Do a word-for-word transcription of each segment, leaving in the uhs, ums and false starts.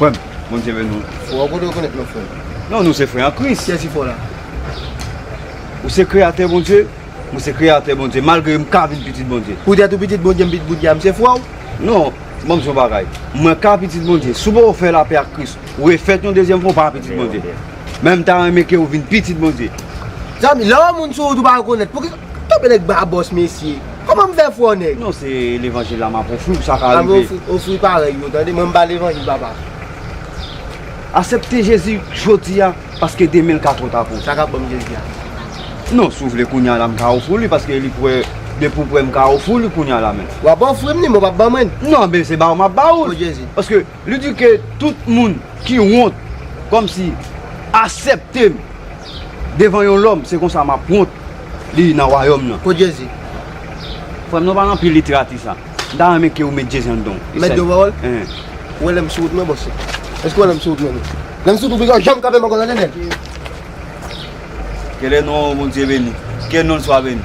Frè m, Bondye beni w. Frè, kote w konèt mwen, frè m? Non, nou se frè an Kris. Kiyès ki frè w la? Ou se kreyatè Bondye, mwen se kreyatè Bondye, malgre m ka vin pitit Bondye. Poutèt ou pitit Bondye, m pitit Bondye, m se frè w? Non, ban m di w yon bagay. Mwen ka pitit Bondye. Si w poko fè lapè ak Kris, ou refèt yon dezyèm fwa, ou pa pitit Bondye. Men m ta renmen ke w vin pitit Bondye. Zanmi, lè yon moun sou wout ou pa rekonèt, poukisa Kanpe nèg ba bòs mesye. Kòman m fè fè w nèg? Non, se levanjil la m ap ofri w pou sa ka rive. Ofri, ofri parèy yo, tande, mwen m pa levanjil, papa. Aksepte Jezi jodi a, paske demen l ka twò ta pou ou. Sa k ap ban m Jezi a? Non, si w vle kounye a la m ka ofri w li, paske li prè, depi w prè m ka ofri w li kounye a la menm. W ap ofri m li, men w p ap ban mwen l. Non, men se ba w m ap ba w. Kot Jezi? Paske li di ke tout moun ki wont, kòmsi aksepte m devan yon lòm, se konsa m ap wont li nan wayòm nan. Kot Jezi? Frè m, nou pa nan anpil literati sa. M ta renmen ke ou met Jezi anndan w. Mèt de pawòl? Hein. Ou wè lè m sou wout mwen, bòs? Èske w wè lè m sou wout mwen? Lè m sou wout ou, piga w janm kanpe m ankò, tande nèg. Ke le non Bondye beni. Ke non l swa beni.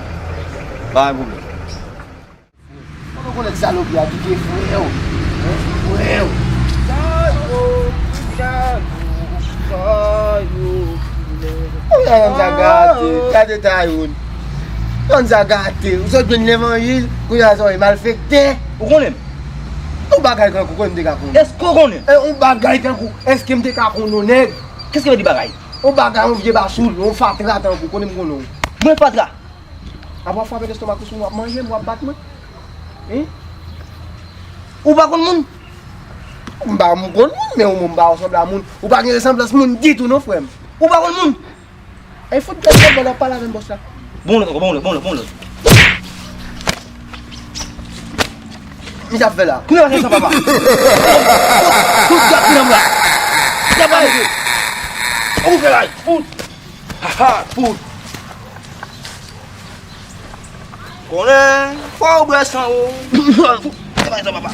Pa gen pwoblèm. Mwen rekonèt salopri a kite frè w. Hein? Frè w. Sa yo, sa yo, sa yo. Ou gade yon sa gate, gade ta youn. Yon sa gate, ou sot jwenn levanjil, kounye a sa w malfektè. Ou konnen m? Yon bagay tankou konnen m te ka konnen. Èske w konnen m? E yon bagay tankou, èske m te ka konnen w nèg? Kèske vle di bagay? Yon bagay, yon vye basoul, yon fatra tankou, konnen m konnen w. Mwen fatra? Apre w ap frape lestomak ou sou mwen, w ap manje m, w ap bat mwen. Hein? Ou pa konn moun? M pa m konn moun, men ou menm m pa w sanble a moun. Ou pa gen resanblans moun ditou non, frè m. Ou pa konn moun? Ey, fout gad gad pandan w ap pale avè m, bòs la. Bon lòt ankò, bon lòt, bon lòt, bon lòt. Misye ap fè la. Kounye a sa papa. Tout gad ki nan bra. Gad pa mete. Ou fè la. Fout. Ha ha, fout. Konnen, fò w bwè san ou. Fou, se pa sa, papa.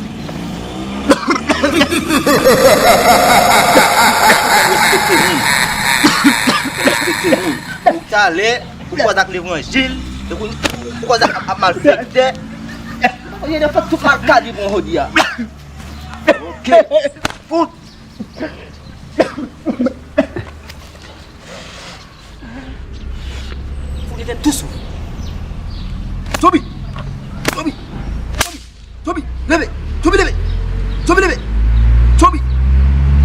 Respekte moun. Respekte moun. Ou talè, ou kwaze ak levanjil, epi ou kwaze ak, ak malfektè. Ou gen fè tout mal kalib jodi a. Ok. Fout. Fout etèn tou sou. Zonbi! Zonbi! Zonbi! Zonbi! Leve! Zonbi leve! Zonbi leve! Zonbi!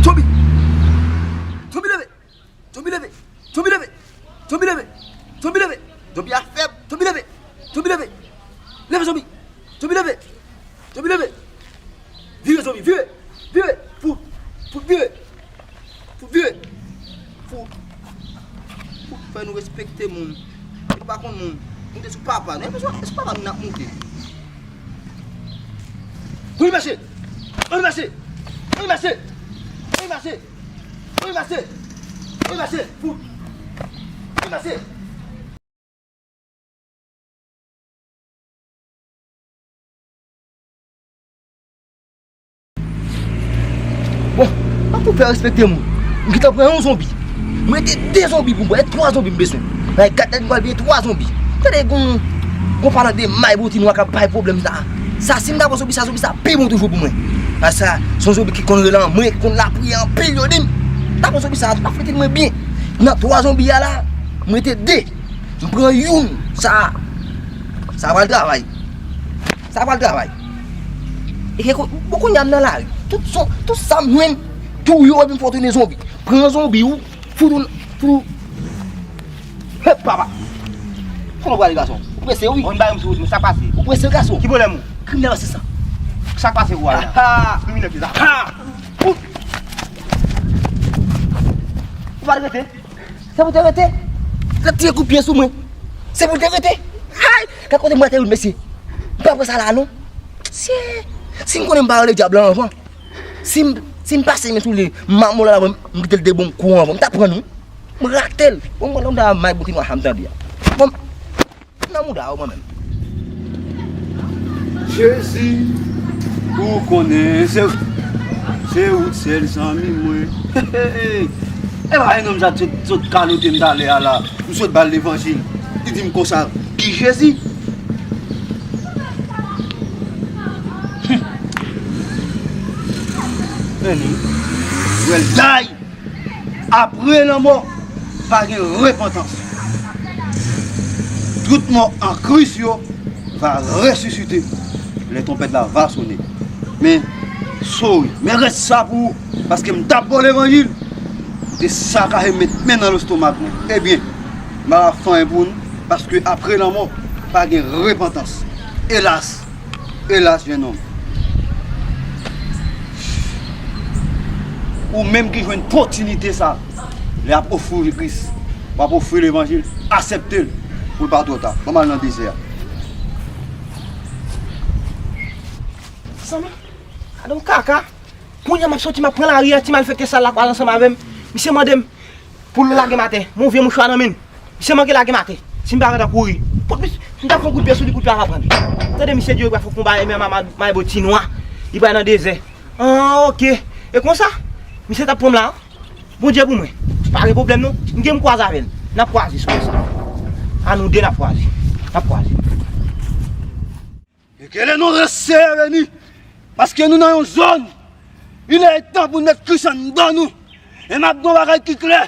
Zonbi! Zonbi leve! Zonbi leve! Zonbi leve! Zonbi leve! Zonbi leve! Zonbi a fèb! Zonbi leve! Zonbi leve! Leve zonbi! Zonbi leve! Zonbi leve! Vire zonbi, vire! Vire! Fout! Fout vire! Fout vire! Fout! Fout fè nou respekte moun. Nou pa konn moun. Moute sou papa nou. Epi sou papa nou n ap moute. Wi mache! Wi mache! Wi mache! Wi mache! Wi mache! Wi mache! Fout! Wi mache! Bon, pa tou fè respekte moun. M gentan pran yon zonbi. M rete de zonbi pou m pran. E twa zonbi m bezwen. Nan gad tèt m pral peye twa zonbi. Tande gon, gon palan de may bouti nwa k ap bay pwoblèm sa. Sa, si m ta pran zonbi sa, zonbi sa pi bon toujou pou mwen. Paske sa, se yon zonbi ki konn rele anmwe, ki konn lapriyè anpil, yo di m. M ta pran zonbi sa, m ta fete mwen byen. Nan twa zonbi a la, m rete de. M pran youn, sa, sa pral travay. Sa pral travay. E ke kou-, bon, kounye a m nan lari. Tout son, tout sa m jwenn, tou yo, epi m fè w tounen zonbi. Pran zonbi ou, fout ou, fout ou. Hep, papa. Kote w prale, gason? Ou prese, wi. Bon, ba m sou wout, men sa pase. Ou prese, gason? Ki pwoblèm ou? Kriminèl asèsen. Sa pase, ou a la? Ha! Kriminèl ki sa? Ha! Ou, ou pa rete? Se pou te rete. L ap tire kout pye sou mwen. Se pou te rete. Ay! Gad kote mwen te youn, mesye. M pa pran sa la, non. Si, si m konnen m pa rele dyab la anvan. Si m, si m pase men sou li, m mamon la, m kite l de bon kou anvan. M ta pran, wi. M rate l. Bon, mwen, m ta may bouti nwa sa m tande a. Bon, nan mouda ou mwen menm. Jezi, ou konnen, se, se ou sèl zanmi mwen. E pa e nonm sa t sot, sot kalote m talè a la. M sot ba l levanjil. Li di m konsa, ki Jezi? Vini. Well, day, apre lanmò, pa gen repantans. Tout mò an Kris yo va resisite lè twonpèt la va sone. Men, sorry, men rès sa pou ou, paske m t ap ba w levanjil, ou te sakaje met men nan lestomak mwen. Ebyen, m pa ap fè anyen pou nou, paske apre lanmò, pa gen repantans. Elas, elas, jennonm. Ou menm ki jwenn pòtinite sa, lè y ap ofri w Kris, w ap ofri levanjil, aksepte l pou l pa twò ta. Ban m al nan dezè a. Sanmi, gade yon kaka. Kounye a m ap soti, m ap pran lari a, ti malfektè sal la k pral ansanm avè m. Misye mande m pou l lage m atè. M wè yon vye mouchwa nan men l. Misye manke lage m atè. Si m pa gentan kouri. Kot mis-, m t ap fè yon kout pye sou li, kout pye a pa pran l. Tande misye di yo pral fè konba M M A ma-, Maybo ti nwa. Li pral nan dezè. Ah, ok. E konsa? Misye t ap pran m la, an? Bondye pou mwen. Pa gen pwoblèm non. M gen m kwaze avè l. N ap kwaze sou sa. A nou de n ap kwaze. N ap kwaze. E ke le non de Seyè beni. Paske nou nan yon zòn. Il est temps pou n met Kris anndan nou. E m ap di yon bagay ki klè.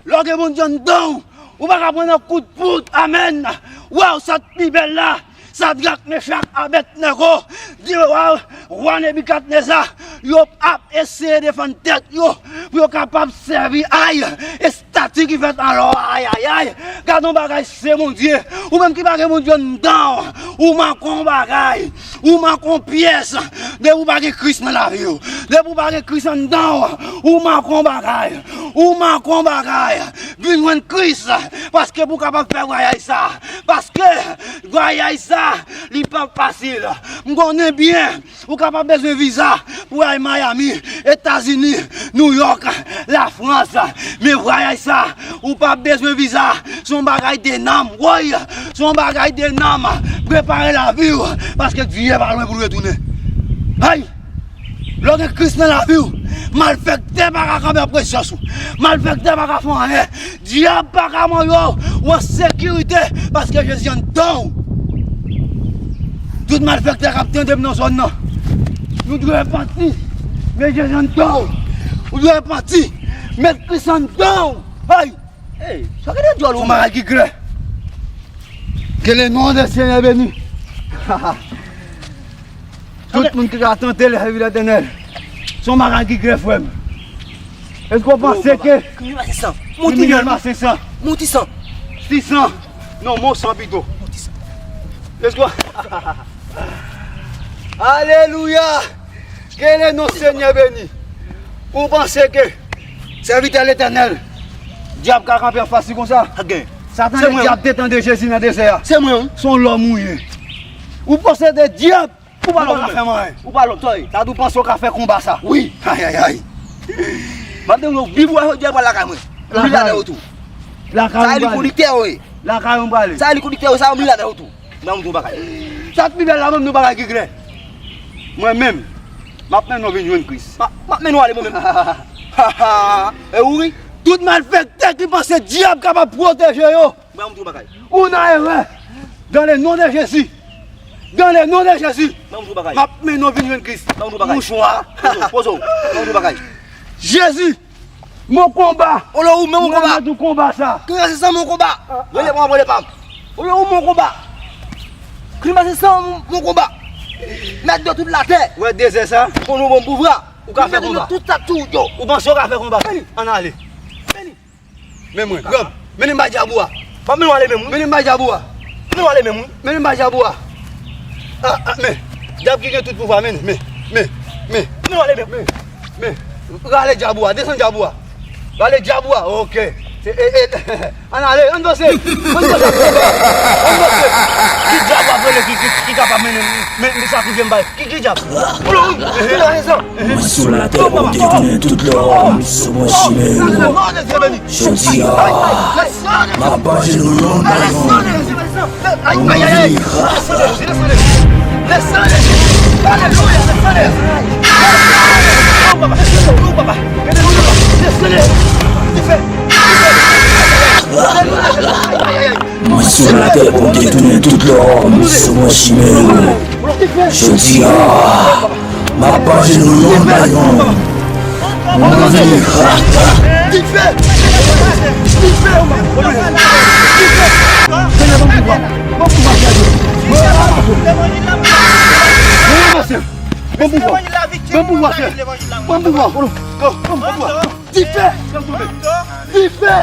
Lè w gen Bondye anndan w, ou pa ka pran nan kout poud. Amèn. Waw, sa k pi bèl la. Sadrak, Mechak, Abèdnego, di, waw, wa Nebikadneza, yo ap eseye defann tèt yo pou yo kapab sèvi ay estati ki fèt an lò. Ayayay, gade yon bagay, se Bondye. Ou menm ki pa gen Bondye anndan w, ou manke yon bagay. Ou manke yon pyès. Depi w pa gen Kris nan lavi w, depi w pa gen Kris anndan w, ou manke yon bagay. Ou manke yon bagay. Vin jwenn Kris, paske pou w kapab fè vwayaj sa. Paske vwayaj sa, li p ap fasil. M konnen byen, ou kapab bezwen viza pou w al Miami, Etazini, Nouyòk, Lafrans. Men vwayaj sa, ou p ap bezwen viza. Se yon bagay de nanm, woy. Se yon bagay de nanm. Prepare lavi w, paske Dye pa lwen pou l retounen. Ay! Lè w gen Kris nan lavi w, malfektè pa ka kanpe an prezans ou. Malfektè pa ka fè anyen. Dyab pa ka manyen w, ou an sekirite, paske Jezi anndan w. Tout malfektè k ap tande m nan zòn nan, nou dwe repanti. Men Jezi anndan w. Ou dwe repanti. Met Kris anndan w. Ay! Hey, sa gade djòl ou. Son bagay ki klè. Que le nom de Seigneur béni. Tout moun ki ka tante lè vi Letènèl. Son bagay ki grè, frè m. Èske w panse ke kriminèl pase san? Monti san. Ti san. Non, mon san pito. Èske w Alelouya! Que le nom Seigneur béni. Ou panse ke sèvitè Letènèl, dyab ka kanpe anfas li konsa? Satan le dyab te tande Jezi nan dezè a. Se mwen, wi. Se yon lòm ou ye. Ou posede dyab, ou pa ka fè m anyen. Ou pa lòm, tòy. Sa di w panse w ka fè konba sa. Wi. Ayayay. M ap di w, viv ou jodi a pral lakay mwen. Ou vin ladan yo tou. Lakay ou. Sa e li konditè ou ye. Lakay ou m prale. Sa e li konditè ou, sa ou vin ladan yo tou. Mwen m di w bagay. Sa k pi bèl la, mwen m di w bagay ki klè. Mwen menm, m ap mennen w vin jwenn Kris. M ap, m ap mennen w ale mwen menm. E ou ri. Tout malfektè ki panse dyab kapab pwoteje yo. Mwen m di w bagay. Ou nan erè. Dans le nom de Jésus. Dans le nom de Jésus. Mwen m di w bagay. M ap mennen w vin jwenn Kris. Mwen m di w bagay. Mouchwa. Poze w, poze w. Mwen m di w bagay. Jezi. Mon konba. Olo ou men mon konba. Mwen tou konba sa. Krim pase san mon konba. Rele pa m, rele pa m. Olo ou mon konba. Krim pase san mon konba. Mèt de tout latè. Ou wè dezè sa? Konn ou bon pouvwa. Ou ka fè konba. Tout sa tou yo. Ou panse ou ka fè konba? Ann ale. Men mwen, granm. Mennen m bay dyab ou a. Pa mennen w ale menm, wi. Mennen m bay dyab ou a. Mennen w ale menm, wi. Mennen m bay dyab ou a. Ah, ah, men. Dyab ki gen tout pouvwa, men, men, men, men. Mennen w ale menm. Men, men. Rale dyab ou a, desann dyab ou a. Rale dyab ou a, oke. Se, e, e, ann ale, ann vanse. Ann vanse, ann vanse. Ki dyab w ap rele ki, ki, ki kapab mennen, men, men sakrifye m bay? Ki, ki dyab? Mwen sou latè pou detwi tout lòm sou bon chimen yo. Jodi a, m ap panje nou yon bay yon. Pou nou viv. Mwen sou latè pou m detounen tout lòm sou bon chimen yo. Jodi a, m ap panje nou yon bay yon. Pou nou Dife! Dife! Senyè, ban m pouvwa. Ban m pouvwa, Senyè. Ban m pouvwa. Ban m pouvwa, Senyè. Ban m pouvwa. Ban m pouvwa. Dife! Dife!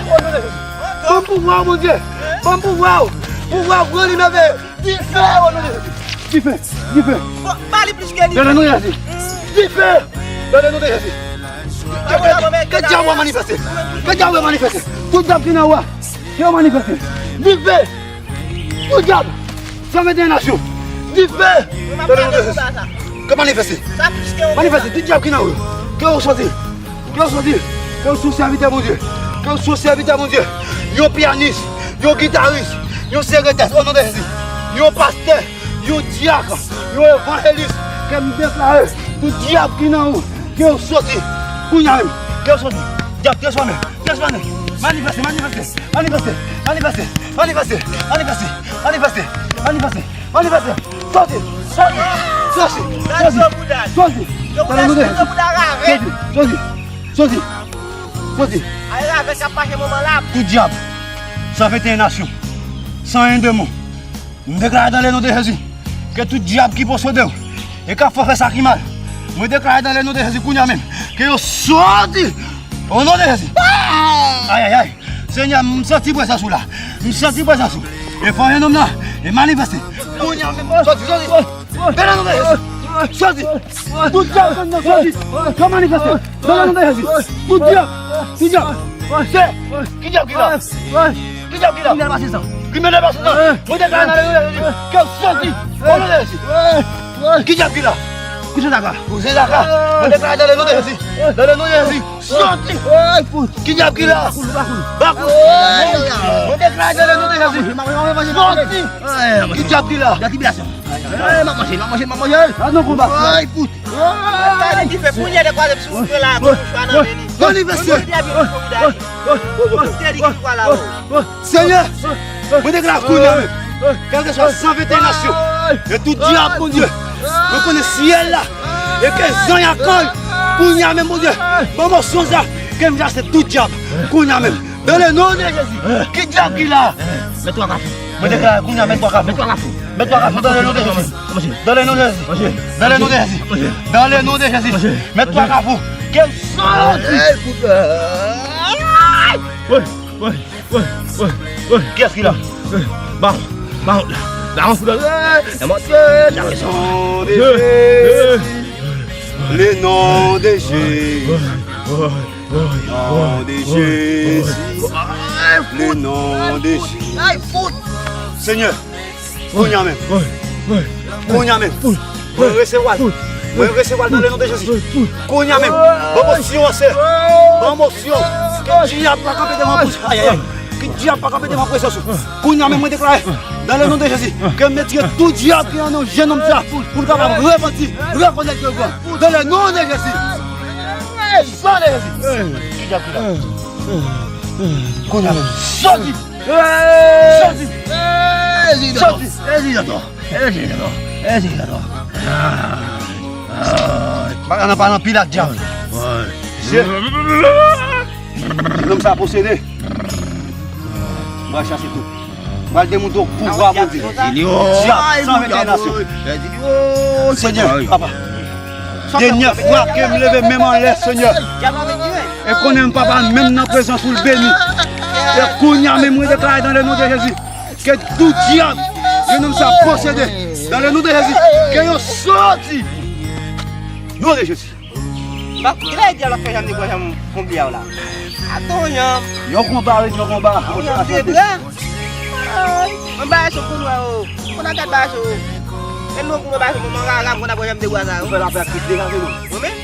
Ban m pouvwa, Bondye! Ban m pouvwa! Pouvwa, pran li, mèveye! Dife, o non de Jezi. Dife, dife. Ba li plis ke dife. Nan le non de Jezi. Dife. Nan le non de Jezi. Ke, ke, ke dyab ou a manifeste. Ke dyab ou a manifeste. Tout dyab ki nan ou a, ke yo manifeste. Dife. Tout dyab. San venteyen nasyon. Dife. Nan le non de Jezi. Ke manifeste. Manifeste. Tout dyab ki nan ou, ke yo sòti. Ke w sòti, ke w sou sèvitè Bondye, ke w sou sèvitè Bondye, yon pyanis, yon gitaris, yon sekrètès, o non de Jezi, yon pastè, yon dyak, yon evanjelis, ke m deklare, tout dyab ki nan ou, ke w sòti, kounye a menm, ke w sòti, dyab, transfòme, transfòme, manifeste, manifeste, manifeste, manifeste, manifeste, manifeste, manifeste, manifeste. Manifeste! Sòti! Sòti! Sòti! Sòti! Sòti! Sòti! Sòti! Sòti! Sòti! Sòti! Tout dyab, san venteyen nasyon, san en demon, m deklare dans le nom de Jésus ke tout dyab ki posede w e k ap fè w fè sa ki mal, mwen deklare dans le nom de Jésus kounye a menm ke yo sòti! O non de Jezi! Ayayay! Senyè, m santi prezans ou la. M santi prezans ou. E fanyen nonm nan, e manifeste. Kounye a menm, sòti, sòti. Dans le nom de Jésus. Sòti. Tout dyab nan sòti. Ke manifeste. Dans le nom de Jésus. Tout dyab. Tout dyab. Se. Ki dyab ki la? Ki dyab ki la? Ki mèt pase sa. Mwen deklare dans le nom de Jésus. Ke w sòti. O non de Jezi. Ki dyab ki la? Kouzen zaka. Kouzen zaka. Mwen deklare dans le nom de Jésus. Dans le nom de Jésus. Sòti! Ki dyab ki la? Bakoul, bakoul. Mwen deklare dans le nom de Jésus. Sòti! Ki dyab ki la? M ap manje, m ap manje, m ap manje. A non konba. Ay, fout. Ay, ki fè kounye a de kwa sou mwen la, mouchwa nan men li. Manifeste! Mwen te di ki kwa la, o. Senyè, mwen deklare kounye a menm, kèlkeswa san venteyen nasyon, e tout dyab, Bondye, mwen konnen syèl la, e ke zanj ak anj, kounye a menm, Bondye, ban mwen sonj la, ke m chase tout dyab, kounye a menm, dans le nom de Jésus, ki dyab ki la? Mèt twa kafou. Mwen deklare kounye a, mèt twa kafou. Mèt twa kafou. Mèt twa kafou, dans le nom de Jésus. Dans le nom de Jésus. Dans le nom de Jésus. Dans le nom de Jésus. Mèt twa kafou. Ke sòti. Woy, woy, woy, woy, woy. Kiyès ki la? Bawon, bawon, bawon fout la. Lè monte, lè desann. Le nom de Jésus. Le nom de Jésus. Le nom de Jésus. Senyè, kounye a menm. Kounye a menm. Mwen resevwa l. Mwen resevwa l dans le nom de Jésus. Kounye a menm. Ban m onksyon an, Senyè. Ban m onksyon. Ke dyab pa kanpe devan bouch. Ayayay. Ke dyab pa kanpe devan prezans ou. Kounye a menm, mwen deklare, dans le nom de Jésus, ke m retire tout dyab ki nan yon jennonm sa, pou l kapab repanti, rekonèt ke l gran. Dans le nom de Jésus. San de Jésus. Ki dyab ki la? Kounye a menm. Sòti. Sòti. Sòti. Bagay nan pa nan pil ak dyab. Mesye, nonm sa posede. Mwen chache tou. Mwen al demontre w pouvwa Bondye. Dyab, san venteyen nasyon. Senyè, papa. Dènyè fwa ke m leve men m anlè, Senyè. E konnen m papa menm nan prezans ou l beni. E kounye a menm mwen deklare dans le nom de Jésus. Ke tout dyab, ke nonm sa posede. Dans le nom de Jésus. Ke yo sòti. Non de Jésus. Kilè dyab la fè janm negwa janm konbli a w la? Atann yon janm. Yon konba, wi, yon konba. Yon janm de bra. Mwen bagay sou kou nwa o. Mwen a gad bagay sou. E nou kou mwen bagay sou mwen rara mwen ap janm de bra sa yo. Fè lapè ak tout degaje nou. Mwen menm.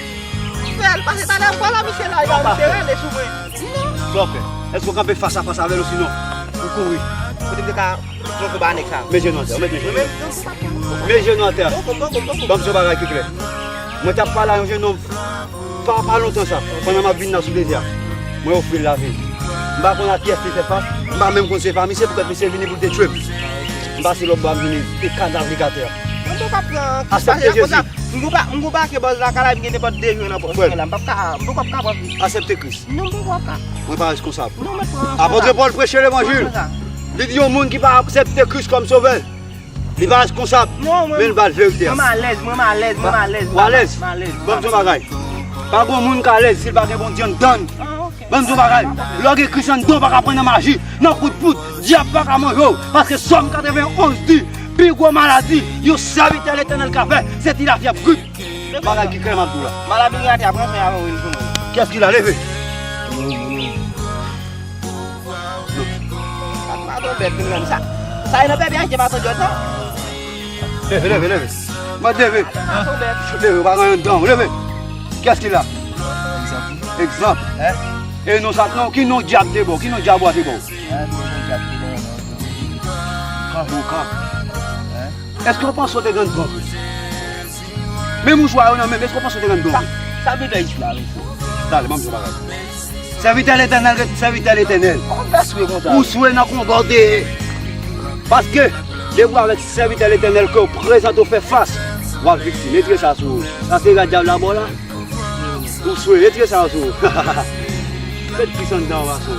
Fè al pase talè kwa la misye la, misye rele sou mwen. Sa w fè? Èske w kanpe fas a fas avè l osinon ou kouri? Kote m te ka pran konba nèg sa? Met jenou atè, met jenou. Met jenou atè. Ban m di w yon bagay ki klè. Mwen t ap pale a yon jennonm pa, pa lontan sa, pandan m ap vin nan sou dezè a. Mwen ofri l lavi m. M pa konn a kiyès li fè fas, m pa menm konn se pa misye, poutèt misye vini pou l te tchwe m. M pase lòt bò a, m vini e kadav li k atè a. Aksepte Jezi. M gon pa, m gon pake bòz lakay la, m gen nenpòt de jwe nan pòch mwen la. M p ap ka, m poko ap ka pran plis. Aksepte Kris. Non, m poko ap ka. Mwen pa reskonsab. Non, mèt pran sa. Apot Pòl preche levanjil. Pran sa. Li di yon moun ki pa aksepte Kris kòm sovè, li pa reskonsab. Non, mwen, men li ba l verite a. Mwen malèz, mwen malèz, mwen malèz. Ou alèz? M alèz. Ban m di yon bagay. Pa gon moun k alèz si l pa gen Bondye anndan l. Ah, ok. Ban m di w bagay, lè w gen Kris anndan w pa ka pran nan maji, nan kout poud, dyab pa ka manje w, paske Sòm katrevenn onz di, pi gwo maladi yon sèvitè Letènèl ka fè, se ti lafyèv grip. Bagay ki klè m ap di w la. Maladi gate ap rantre avè w vin sou mwen. Kiyès ki la? Leve. Ak maton bèt vin nan sa. Sa e nan pèpi achte maton djòd sa? Leve, leve, leve. Mwen leve. Maton bèt. Leve, w pa gen anndan w. Leve. Kiyès ki la? Egzanp. Egzanp. Hein? E non sa non, ki non dyab te ba w? Ki non dyab ou a te ba w? Ah, non, non, dyab te ba w, non. Kan? Bon, kan? Hein? Èske w panse w te gen bon? Menm mouchwa yo nan men m, èske w panse w te gen bon? Sa, sa vle di isi la, mesye. Talè, ban m di w bagay. Sèvitè Letènèl ret sèvitè Letènèl. Kòman w fè swe konsa? Ou swe nan konba w te ye. Paske, depi w avèk sèvitè Letènèl ke w prezante w fè fas, w ap viktim. Retire sa sou ou. Sa se rad dyab la ba w la. Ou swe, retire sa sou ou. Met plis anndan w, gason.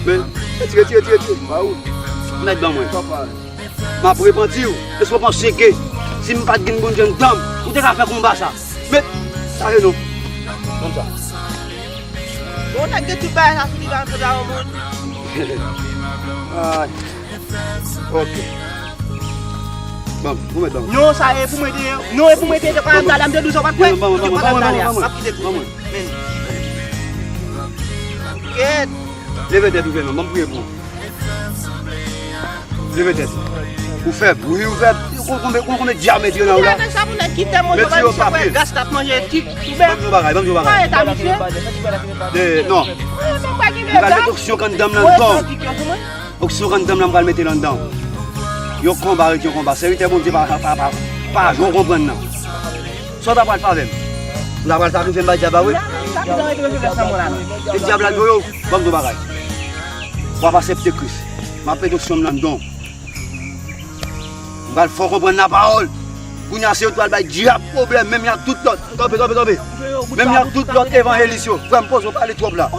Men, retire, retire, retire, retire. Ba ou. Mèt ban mwen. M ap repanti w. Èske w panse ke si m pa t gen Bondye anndan m, ou te ka fè konba sa? Men, sa se non. Konsa. Bon, nèg gen tout bagay sa sou li, pa antre la, yon moun. Ay. Ok. Bon, ou mèt ban mwen. Non, sa e pou mwen te, non, e pou mwen te, te pa gade, m te di w sa w pa t kwè. Non, ban mwen, ban mwen, ban mwen, ban mwen, ban mwen. M ap kite tout. Ban mwen. Men. Kèt. Leve tèt ou, fè non, ban m priye pou ou. Leve tèt. Ou fèb, wi, ou fèb. Ou konn konbyen, ou konn konbyen dyab mete nan ou la? Nèg sa pou nèg ki fè manje, pa misye wè gras k ap manje tik sou bèk. Ban m di w bagay, ban m di w bagay. Mwen eta misye. Eh, non. Mwen pa gen de gras. M pral mete oksyon k anndan m nan anndan w. Oksyon k anndan m nan, m pral mete l anndan w. Yon konba rete yon konba. Sèvitè Bondye pa, pa, pa, pa, pa janm konprann nan. Sa w ta pral fè avè m? Ou ta pral sakrifiye m bay dyab la vre? E dyab la l voye w? Ban m di w bagay. W ap aksepte Kris. M ap mete oksyon m nan anndan w. M pral fè w konprann lapawòl. Kounye a se yo t pral bay dyab pwoblèm, menm jan ak tout lòt. Kanpe, kanpe, kanpe. Menm jan ak tout lòt evanjelis yo. Frè m, poze w pale twòp la.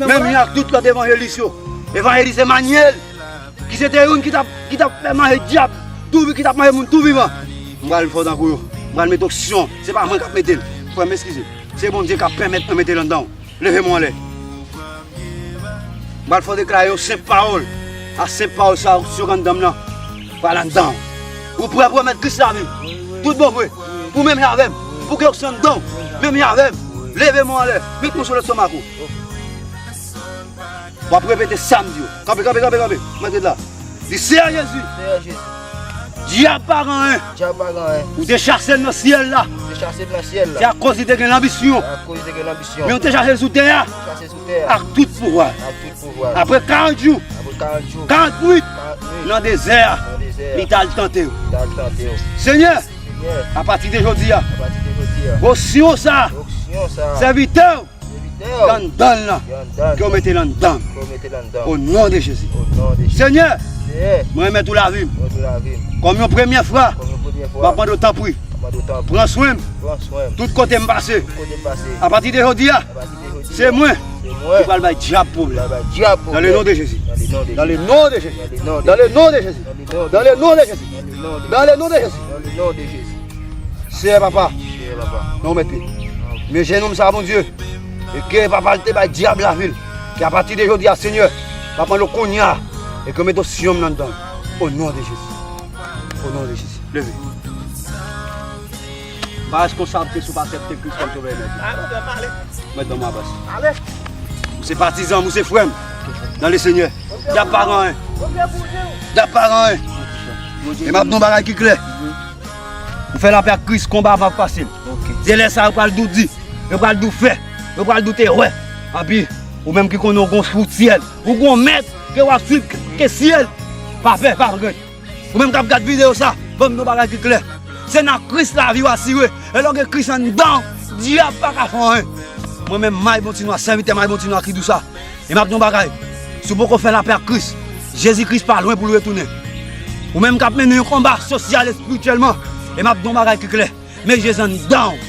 Menm jan ak tout lòt evanjelis yo. Evanjelis Emanyèl. Ki se te youn ki t ap, ki t ap fè manje dyab, tou vi-, ki t ap manje moun tou vivan. M pral fè w tankou yo. M pral mete oksyon. Se pa mwen k ap mete l. Frè m, eskize. Se Bondye k ap pèmèt mwen mete l anndan w. Leve men w anlè. M pral fè w deklare yon senp pawòl. A senp pawòl sa, oksyon k anndan m nan pral anndan w. Ou prè pou w remèt Kris lavi w? Tout bon vre. Pou menm jan avè m. Pou gen oksyon anndan w. Menm jan avè m. Leve men w anlè. Met men w sou lestomak ou. W ap repete sa m di w. Kanpe, kanpe, kanpe, kanpe. Mwen te la. Di, Seyè Jezi. Seyè Jezi. Dyab pa gen anyen. Dyab pa gen anyen. Ou te chase l nan syèl la. Ou te chase l nan syèl la. Se akoz li te gen lanbisyon. Se akoz li te gen lanbisyon. Men ou te chase l sou tè a. Ou te chase l sou tè a. Ak tout pouvwa. Ak tout pouvwa. Apre karant jou. Apre karant jou. Karant nwit. Karant nwit. Nan dezè a. Nan dezè a. Li t al tante yo. Li t al tante yo. Senyè. Senyè. Apati de jodi a. Apati de jodi a. Oksyon sa. Oksyon sa. Sèvitè w. Sèvitè w. Ki anndan l lan. Ki anndan l. Ke w mete l anndan m. Ke w mete l anndan m. O non de Jezi. O non de Jezi. Senyè, Senyè. Mwen remèt ou lavi m. Mwen remèt ou lavi m. Kòm yon premye fwa, kòm yon premye fwa, m ap mande w tanpri. M ap mande w tanpri. Pran swen m. Pran swen m. Tout kote m pase. Tout kote m pase. Apati de jodi a, apati de jodi a, se mwen, se mwen ki pral bay dyab pwoblèm. Ki pral bay dyab pwoblèm. Dans le nom de Jésus. Dans le nom de Jésus. Dans le nom de Jésus. Dans le nom de Jésus. Dans le nom de Jésus. Dans le nom de Jésus. Dans le nom de Jésus. Seyè papa. Seyè papa. Nan w mèt pye. Men jenòm sa, Bondye. E ke papa l te bay dyab lavi l. Ke apati de jodi a, Senyè, m ap mande w kounye a. E ke w mete oksyon m nan anndan l. O non de Jezi. O non de Jezi. Leve. M pa reskonsab ke si w pa aksepte Kris kòm sovè e mèt ou. A, mwen fè m ale. Mèt ban m abas. Ale. Ou se patizan m, ou se frè m. Dans le Seigneur. Dyab pa gen anyen. Dyab pa gen anyen. E m ap di w yon bagay ki klè. Ou fè lapè ak Kris, konba a p ap fasil. Ok. Se lè sa yo pral di w di, yo pral di w fè, yo pral di w te wè. Anpi, ou menm ki konnen w gon sou syèl, ou gon mèt ke w ap swiv ke syèl, pa pè, pa regrèt. Ou menm k ap gad videyo sa, ban m yon bagay ki klè. Se nan Kris lavi w asire. E lè w gen Kris anndan w, dyab pa ka fè w anyen. Mwen menm, May Bontinwa, sèvitè May Bontinwa ki di w sa. E m ap di w yon bagay. Si w poko fè lapè ak Kris, Jezi Kris pa lwen pou l retounen. Ou menm k ap mennen yon konba sosyal espirityèlman, e m ap di yon bagay ki klè. Met Jezi anndan w.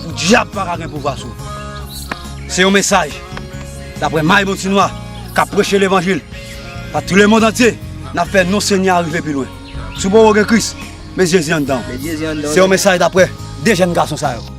Pou dyab pa ka gen pouvwa sou ou. Se yon mesaj daprè May Bontinwa k ap preche levanjil pa tout lemonn antye. N ap fè non Senyè a rive pi lwen. Si w poko gen Kris, met Jezi anndan w. Se yon mesaj daprè de jèn gason sa yo.